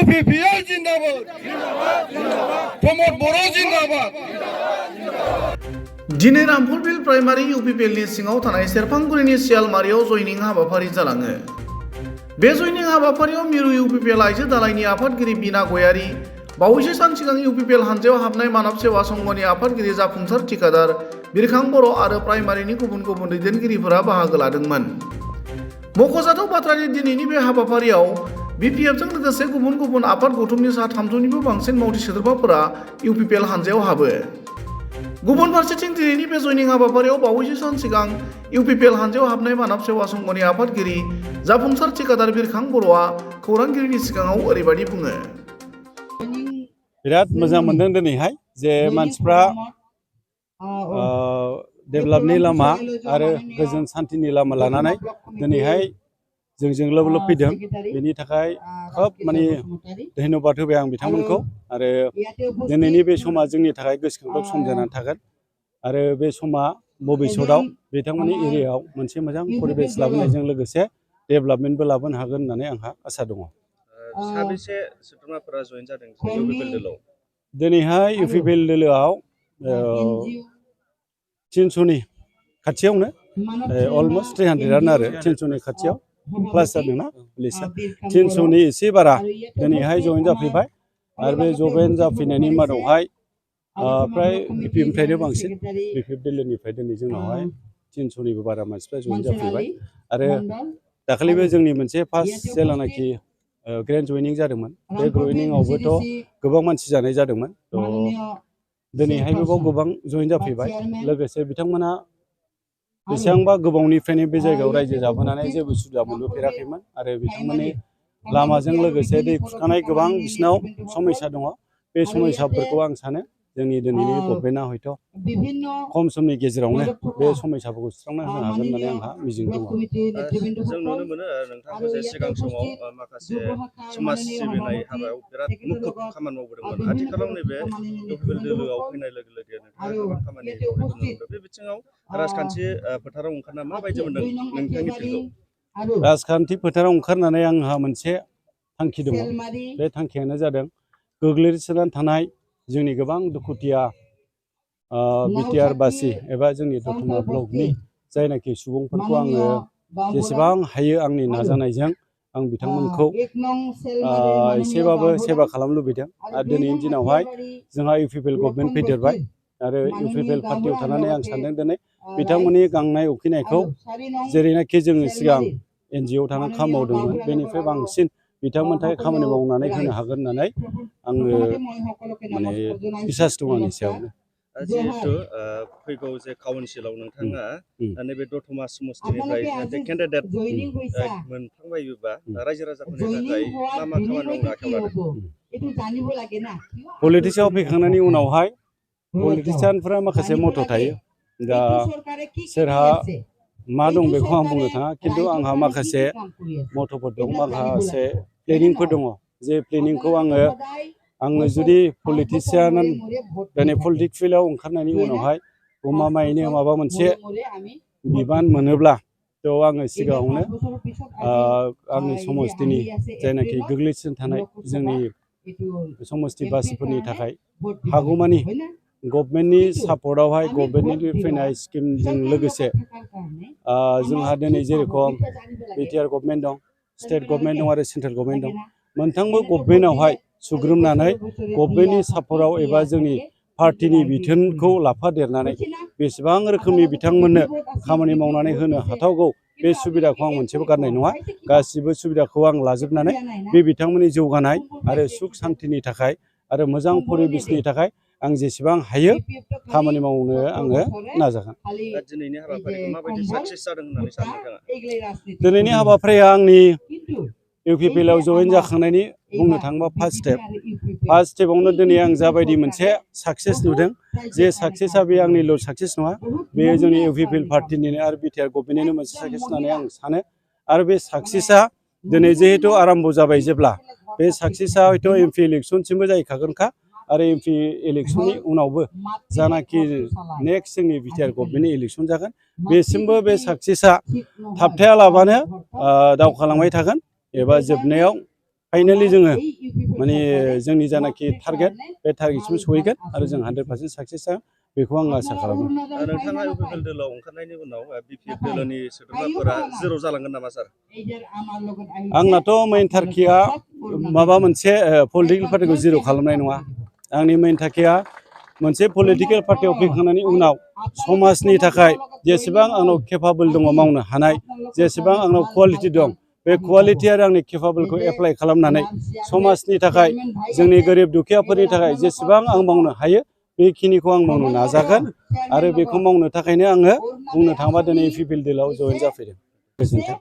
UPPL जिंदाबाद प्रमोद बर' जिंदाबाद दिनै रामफलबिल प्राइमारि UPPLनि सिङाव थानाय सेरफांगुरिनि सियालमारियाव जयनिं हाबाफारि जालाङो। बे जयनिं हाबाफारियाव मिरु UPPL आइजो दालायनि आफादगिरि बिना गयारी, बावैसो सान सिगां UPPL हानजायाव हाबनाय मानब सेवा संघनि आफादगिरि जाफुंसार ठिकादार बिरखां बर' आरो प्राइमारिनि गुबुन गुबुन दैदेनगिरिफोरा बाहागो लादोंमोन। मख'जाथाव बाथ्रानि दिनैनि बे हाबाफारियाव BPFजों लोगोसे गुबुन गुबुन आफाद गौथुमनि सा 300निबो बांसिन मावथि सोद्रोमाफोरा UPPL हानजायाव हाबो। गुबुन फारसेथिं दिनैनि बे जयनिं हाबाफारियाव बावैसो सान सिगां UPPL हानजायाव हाबनाय मानब सेवा संघनि आफादगिरि जाफुंसार ठिकादार बिरखां बर'आ खौरांगिरिनि सिगाङाव ओरैबायदि बुङो। बिराद मोजां मोनदों दिनैहाय जे मानसिफ्रा डेभेलपनि लामा आरो गोजोन सान्थिनि लामा लानानै दिनैहाय जोंजों लोब लोब फैदों। बेनि थाखाय खोब माने धन्यबाद होबाय आं बिथांमोनखौ आरो दिनैनि बे समा जोंनि थाखाय गोसोखांथाव सम जानानै थागोन आरो बे समा भबिष्यतआव बिथांमोननि एरियायाव मोनसे मोजां परिबेस लाबोनायजों लोगोसे डेभेलपमेन्टबो लाबोनो हागोन होननानै आंहा आसा दङ। साबेसे सोद्रोमाफोरा जयेन जादों UPPL दोलोआव? दिनैहाय UPPL दोलोआव 300नि खाथियावनो अलमस्ट 300आनो आरो 300नि खाथियाव प्लास जादोंना पुलिसा 300नि एसे बारा दिनैहाय जयेन जाफैबाय आरो बे जयेन जाफैनायनि मादावहाय फ्राय BPFनिफ्रायनो बांसिन BPF दोलोनिफ्राय दिनै जोंनावहाय 300निबो बारा मानसिफ्रा जयेन जाफैबाय आरो दाखालिबो जोंनि मोनसे फार्स्ट जेलानाखि ग्रेन्ड जयनिं जादोंमोन बे जयनिंआवबोथ' गोबां मानसि जानाय जादोंमोन। दिनैहायबो बाव गोबां जयेन जाफैबाय लोगोसे बिथांमोना बेसेबांबा गोबावनिफ्रायनो बे जायगायाव रायजो जाबोनानै जेबो सुबिदा मोनबोफेराखैमोन आरो बिथांमोननि लामाजों लोगोसे दै खुरखानाय गोबां बिसिनाव समस्या दङ। बे समस्याफोरखौ आं सानो जोंनि दिनैनि गभर्नमेन्टआ हयथ' खम समनि गेजेरावनो बे समस्याफोरखौ सुस्रांना होनो हागोन होननानै आंहा मिजिं दङ। जों नुनो मोनो नोंथांखौ जे सिगां समाव माखासे समाज सिबिनाय हाबायाव बिराद मुखुब खामानि मावबोदोंमोन। आथिखालाव नैबे UPPL दोलोआव फैनाय लोगो लोगो नोंथाङा गोबां खामानि मावनायखौ नुनो मोनदों। बे बिथिङाव राजखान्थि फोथाराव ओंखारना माबायदि मोनदों नोंथांनि फिल्डखौ? राजखान्थि फोथाराव ओंखारनानै आंहा मोनसे थांखि दङ। बे थांखियानो जादों गोग्लैसोनानै थानाय जोंनि गोबां दुखुथिया BTR बासि एबा जोंनि दतमा ब्लकनि जायनाखि सुबुंफोरखौ आङो जेसेबां हायो आंनि नाजानायजों आं बिथांमोनखौ एसेबाबो सेवा खालामनो लुबैदों आरो दिनैनि दिनावहाय जोंहा UPPL गभर्नमेन्ट फैदेरबाय आरो UPPL पार्टियाव थानानै आं सानदों दिनै बिथांमोननि गांनाय उखैनायखौ जेरैनाखि जोङो सिगां NGO थानानै खामानि मावदोंमोन बेनिफ्राय बांसिन बिथांमोननि थाखाय खामानि मावनानै होनो हागोन होननानै आङो माने बिसास दं आंनि सायावनो। जिहेतु फैगौ जे काउन्सिलाव नोंथाङा नैबे दतमा समस्तिनिफ्राय केन्डिडेट मोनफ्लांबायोबा रायजो राजाफोरनि थाखाय मा मा खामानि मावनो आखायाव लादों? पलिटिक्सआव फैखांनायनि उनावहाय पलिटिसियानफोरा माखासे मथ' थायो। दा सोरहा मा दं बेखौ आं बुंनो थाङा खिन्थु आंहा माखासे मथ'फोर दं माखासे प्लेनिंफोर दङ जे प्लेनिंखौ आङो जुदि पलिटिसियान दिनै पलिटिक्स फिल्डआव ओंखारनायनि उनावहाय गमामायैनो माबा मोनसे बिबान मोनोब्ला थ' आङो सिगाङावनो आंनि समस्तिनि जायनाखि गोग्लैसोनानै थानाय जोंनि समस्ति बासिफोरनि थाखाय हागौमानि गभर्नमेन्टनि सापर्टआवहाय गभर्नमेन्टनि फैनाय स्किमजों लोगोसे जोंहा दिनै जेरेखम BTR गभर्नमेन्ट दं, स्टेट गभर्नमेन्ट दं आरो सेन्ट्रेल गभर्नमेन्ट दं। मोनथामबो गभर्नमेन्टआवहाय सुग्रोमनानै गभर्नमेन्टनि सापर्टआव एबा जोंनि पार्टिनि बिथोनखौ लाफादेरनानै बेसेबां रोखोमनि बिथांमोननो खामानि मावनानै होनो हाथावगौ बे सुबिदाखौ आं मोनसेबो गारनाय नङा। गासिबो सुबिदाखौ आं लाजोबनानै बे बिथांमोननि जौगानाय आरो सुख सान्थिनि थाखाय आरो मोजां परिबेसनि थाखाय आं जेसेबां हायो खामानि मावनो आङो नाजागोन। दिनैनि हाबाफारिखौ माबायदि साक्सेस जादों होननानै सानो नोंथाङा? दिनैनि हाबाफारिया आंनि UPPLआव जयेन जाखांनायनि बुंनो थाङोबा फार्स्ट स्टेपआवनो दिनै आं जाबायदि मोनसे साक्सेस नुदों जे साक्सेसआ बे आंनिल' साक्सेस नङा बेयो जोंनि UPPL पार्टिनिनो आरो BTR गभर्नमेन्टनिनो मोनसे साक्सेस होननानै आं सानो आरो बे साक्सेसआ दिनै जिहेतु आराम्भ जाबाय जेब्ला बे साक्सेसआ हयथ' MP इलेक्सनसिमबो जाहैखागोनखा आरो MP इलेक्सननि उनावबो जानाखि नेक्स्ट जोंनि BTR गभर्नमेन्टनि इलेक्सन जागोन बेसिमबो बे साक्सेसआ थाबथायालाबानो दावखालांबाय थागोन एबा जोबनायाव फाइनालि जोङो माने जोंनि जानाखि टारगेट बे टारगेटसिम सहैगोन आरो जों 100% साक्सेस जागोन बेखौ आं आसा खालामो। नोंथाङा इउपिपिएल दोलोआव ओंखारनायनि उनाव बिपिएफ दोलोनि सोद्रोमाफोरा जेराव जालांगोन नामा सार? आंनाथ' मेइन थांखिया माबा मोनसे पलिटिकेल पार्टिखौ जिर' खालामनाय नङा। आंनि मेइन थांखिया मोनसे पलिटिकेल पार्टियाव फैखांनायनि उनाव समाजनि थाखाय जेसेबां आंनाव केपाबल दङ मावनो हानाय, जेसेबां आंनाव कुवालिटि दं, बे कुवालिटि आरो आंनि केपाबलखौ एप्लाइ खालामनानै समाजनि थाखाय जोंनि गोरिब दुखियाफोरनि थाखाय जेसेबां आं मावनो हायो बेखिनिखौ आं मावनो नाजागोन आरो बेखौ मावनो थाखायनो आङो बुंनो थाङोबा दिनै इउपिपिएल दोलोआव जयेन जाफैदों। गोजोन्थों।